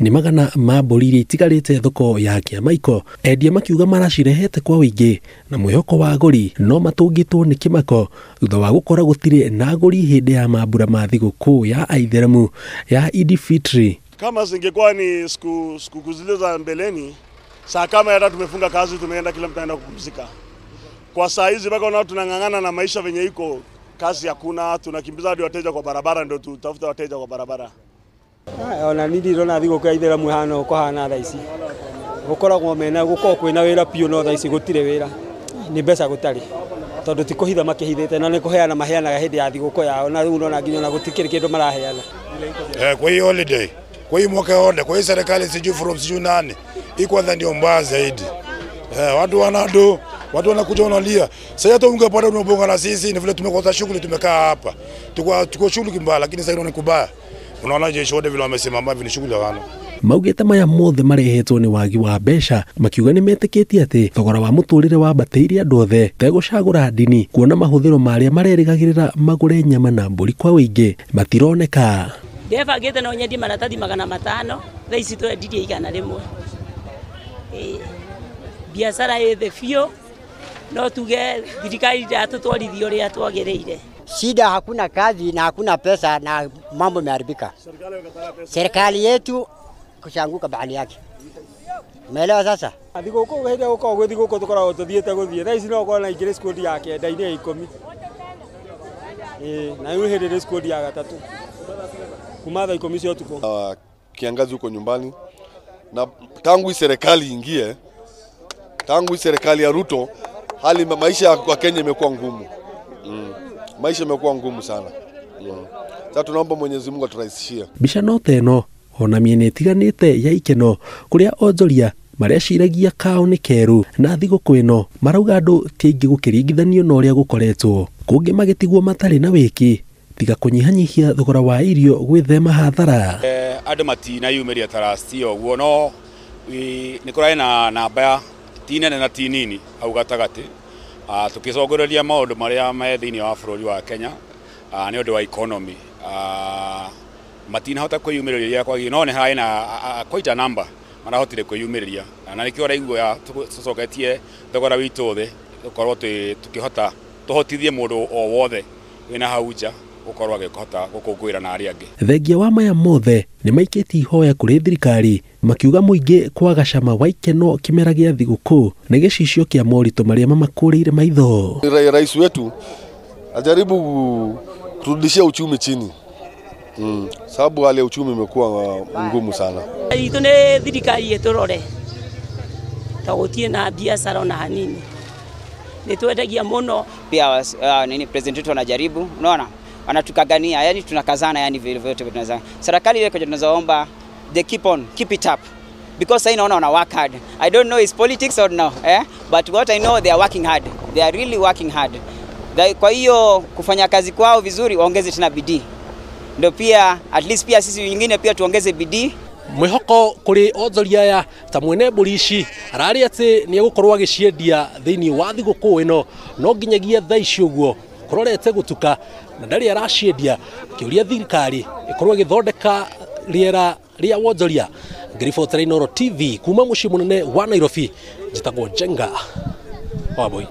Nĩ magana ma mbũri iria itigarĩte thoko ya Kĩamaiko, endia makiuga maracirehete kwa ũingĩ na mwĩhoko wa agũri, no matũngĩtwo nĩ kĩmako thutha wa gũkora gũtirĩ na agũri hĩndĩ ya mambura ma thigũkũ ya aithĩramu ya Idi Fitri. Kama zingekuwa ni siku zile za mbeleni, saa kama hata tumefunga kazi, tumeenda kila mtu anaenda kupumzika. Kwa saa hizi mpaka nao tunang'ang'ana na maisha venye iko, kazi hakuna, tunakimbiza hadi wateja kwa barabara, ndio tutafuta wateja kwa barabara. Ona ni ndirona thigũkũ ya ithĩramu ĩhana ũũ kũhana thaa ici, gũkoragwo mena gũkoragwo kwĩna wĩra biũ, no thaa ici gũtirĩ wĩra, nĩ mbeca gũtarĩ, tondũ ti kũhitha makĩhithĩte na nĩ kũheana maheanaga hĩndĩ ya thigũkũ yao, na rĩu nona nginya ona gũtikĩrĩ kĩndũ maraheana. Kwa hii holiday, kwa hii mwaka yote, kwa hii serikali sijui from sijui nani, hii kwanza ndio mbaya zaidi. Watu wanado, watu wanakuja wanalia. Sasa hata ungepata unabonga na sisi ni vile tumekosa shughuli, tumekaa hapa. Tuko shughuli kimbaya, lakini sasa ni kubaya. Unaona jeshi wote vile wamesimama hivi ni shughuli ya wana. Maugĩte maya mothe marehetwo nĩ wagi wa mbeca, makiuga nĩ metĩkĩtie atĩ thogora wa mũtũrĩre wambatĩire andũ othe tegũcagũra ndini, kuona mahũthĩro marĩa marerĩgagĩrĩra magũre nyama na mbũri kwa ũingĩ matironeka. Ndebangĩte no nyendie maratathi 500, thaa ici twendirie 100. Biacara ĩ thĩ biũ, no tuge thirikari ndĩratũtwarithia ũrĩa twagĩrĩire. Shida hakuna kazi na hakuna pesa na mambo yameharibika. Serikali yetu kushanguka bahali yake. Umeelewa sasa? Thigũkũ hĩndĩ ĩrĩa gũkoragwo gwĩ thigũkũ tũkoragwo tũthiĩte gũthiĩ. Thaa ici no ũkorwo na ingĩrĩ squad ya 9 ya 10. Na rĩu hĩndĩ ĩrĩ squad ya 3. Kuma thaa 10 cia ũtukũ. Kiangazi huko nyumbani, na tangu hii serikali ingie, tangu hii serikali ya Ruto, hali maisha kwa Kenya imekuwa ngumu. Maisha imekuwa ngumu sana. Sasa tunaomba Mwenyezi Mungu aturahisishie. Mbica no ta ĩno ona mĩena ĩtiganĩte ya ikeno kũrĩa onjoria mareciragia kao nĩ kerũ na thigũkũ ĩno marauga andũ ti aingĩ gũkĩringithanio na ũrĩa gũkoretwo, kũngĩ magĩtigwo matarĩ na wĩki tiga kũnyihanyihia thogora wa irio gwĩthema hathara. Andũ matinayumĩria ta last year ũguo, no nĩ kũrarĩ na namba ti nene na ti nini hau gatagatĩ, tũkĩcongoreria maũndũ marĩa me thĩinĩ wa bũrũri wa Kenya, nĩ ũndũ wa economy. Matinahota kwĩyumĩrĩria kwagĩrĩire, no nĩ harĩ na quite a number marahotire kwĩyumĩrĩria, na nĩkĩo ũraigua tũcoketie thogora witũ thĩ, tũkorwo tũkĩhota tũhotithie mũndũ o wothe wĩna hau nja gũkorwo agĩhota gũkũngũĩra na arĩa angĩ. Thengia wa maya mothe nĩ maikĩtie ihoya kũrĩ thirikari makiuga mũingĩ kwaga cama wa ikeno kĩmera gĩa thigũkũ nĩ gĩcicio kĩa moritũ marĩa mamakũrĩire maitho. Rais wetu ajaribu kurudishia uchumi chini. Sababu hali ya uchumi imekuwa ngumu sana. Itũ nĩ thirikari ĩtũrore ta gũtirĩ na biacara ona hanini, nĩ twendagia mũno. Pia nini president wetu anajaribu, unaona wanatukagania, yani tunakazana, yani vile vyote tunaweza. Serikali ile tunazoomba they keep on, keep it up, because I naona wana work hard. I don't know is politics or no, but what I know they are working hard. They are really working hard. Kwa hiyo kufanya kazi kwao vizuri, waongeze tena bidii. Ndio pia at least pia sisi wengine pia tuongeze bidii. Mwĩhoko kũrĩ onjoria aya ta mwene mbũri ici ararĩ atĩ nĩ egũkorwo agĩciendia thĩinĩ wa thigũkũ ĩno, no nginyagia thaa ici ũguo kũrorete gũtuka na ndarĩ araciendia, akĩũria thirikari ĩkorwo ĩgĩthondeka rĩera rĩa wonjoria. Ngĩribotera Inooro TV kuma mũciĩ mũnene wa Nairobi, njĩtagwo Njenga Wambui.